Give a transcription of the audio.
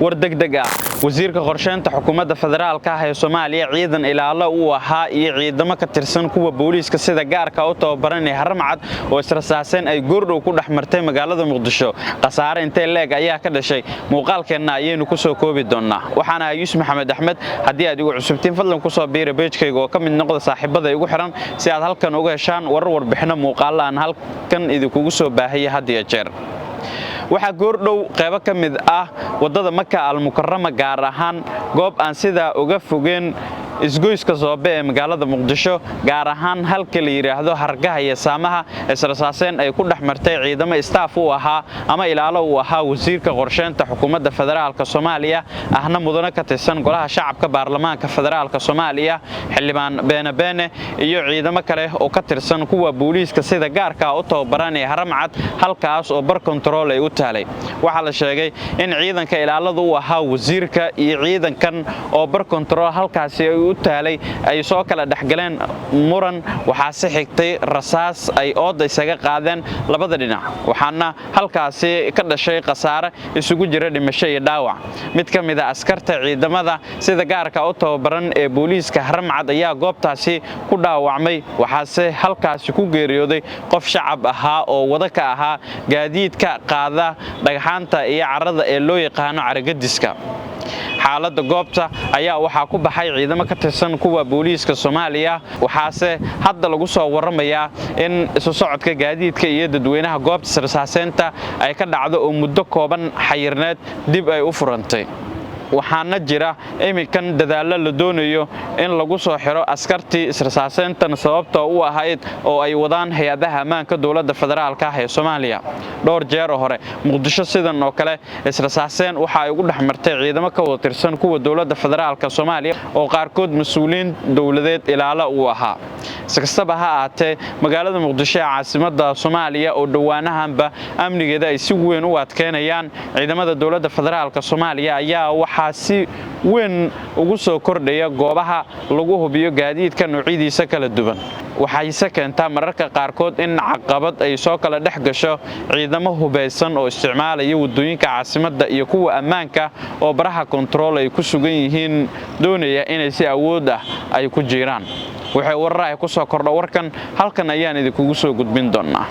War degdeg ah: wasiirka qorsheynta xukuumadda federaalka ah ee Soomaaliya, ciidan ilaalo uu ahaa iyo ciidamo ka tirsan kuwa booliiska sida gaarka u tababaran ee Haramcad oo israsaaseen ay goordhow ku dhex martay magaalada Muqdisho. Khasaare intee leeg ayaa ka dhashay? Muuqaalkeenna ayaynu ku soo koobi doonnaa. Waxaana ahay Yuusuf Maxamed Axmed. Haddii aad igu cusubtiin, fadlan kusoo biira page-kayga oo ka mid noqda saaxiibada igu xiran, si aad halkan uga heshaan warar, warbixino, muuqaalla aan halkan idinkugu soo baahiya had iyo jeer. Waxaa goordhow qaybo ka mid ah waddada Maka Almukarama, gaar ahaan goob aan sidaa uga fogeen isgoyska Soobe ee magaalada Muqdisho, gaar ahaan halka la yidhaahdo Hargaha iyo Saamaha, israsaaseen ay ku dhex martay ciidamo staff u ahaa ama ilaalo uu ahaa wasiirka qorsheynta xukuumadda federaalka Soomaaliya, ahna mudano ka tirsan Golaha Shacabka Baarlamaanka Federaalka Soomaaliya, Xildhibaan Beene Beene, iyo ciidamo kale oo ka tirsan kuwa booliiska sida gaarka u tababaran ee Haramcad, halkaas oo bar kontarool ay u taalay. Waxaa la sheegay in ciidanka ilaalada u ahaa wasiirka iyo ciidankan oo bar kontarool halkaasi ay u taalay ay soo kala dhexgaleen muran. Waxaase xigtay rasaas ay ooda isaga qaadeen labada dhinac, waxaana halkaasi ka dhashay khasaare isugu jira dhimasho iyo dhaawac. Mid ka mid a askarta ciidamada sida gaarka u tababaran ee booliiska Haramcad ayaa goobtaasi ku dhaawacmay, waxaase halkaasi ku geeriyooday qof shacab ahaa oo wada ka ahaa gaadiidka qaada dhagxaanta iyo carrada ee loo yaqaano caragadiska. Xaaladda goobta ayaa waxaa ku baxay ciidamo ka tirsan kuwa booliiska Soomaaliya, waxaase hadda lagu soo warramayaa in isu socodka gaadiidka iyo dadweynaha goobta israsaaseynta ay ka dhacdo oo muddo kooban xayirneed dib ay u furantay. Waxaana jira iminkan dadaallo la doonayo in lagu soo xiro askartii israsaaseyntan sababta u ahayd oo ay wadaan hay-adaha ammaanka dowladda federaalka ah ee Soomaaliya. Dhowr jeer oo hore Muqdisho sidan oo kale israsaaseen waxa ay ugu dhex martay ciidamo ka wada tirsan kuwa dowladda federaalka Soomaaliya oo qaarkood mas-uuliyiin dowladeed ilaalo uu ahaa. Si kastaba ha ahaatee, magaalada Muqdisho ee caasimadda Soomaaliya oo dhowaanahanba amnigeeda ay si weyn u adkeynayaan ciidamada dowladda federaalka Soomaaliya ayaa waxaa si weyn ugu soo kordhaya goobaha lagu hubiyo gaadiidka noocyadiisa kala duwan. Waxayse keentaa mararka qaarkood in caqabad ay soo kala dhex gasho ciidamo hubaysan oo isticmaalaya waddooyinka caasimadda iyo kuwa ammaanka oo baraha kontarool ay ku sugan yihiin doonaya inay si awood ah ay ku jiiraan. Waxay warar ay ku soo kordho warkan halkan ayaan idinkugu soo gudbin doonnaa.